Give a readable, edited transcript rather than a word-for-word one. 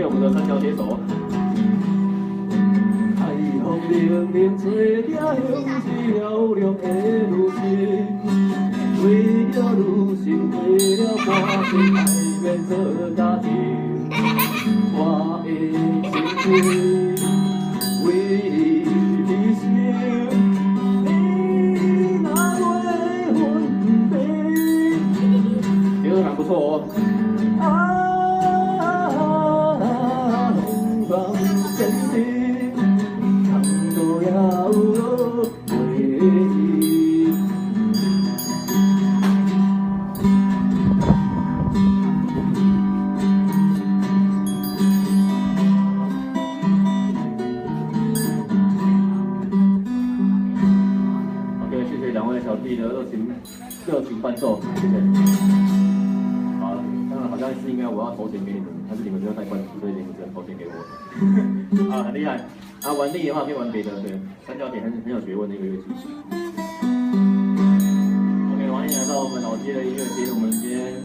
謝我們的三角鐵手。海風冷冷吹掠是嘹亮的女聲，為著女性，為了百姓，愛免做家己。我的青春為你犧牲，你若袂分離。覺得還不錯哦。啊，風千里，空都也有回憶。OK，謝謝兩位小弟的熱情伴奏，謝謝。好，當然好像是應該我要投錢給你們，但是你們不要太關注，所以你們只能投錢給我。啊，很厲害。啊，玩膩的話可以玩別的，對，三角鐵很有學問的一個樂器。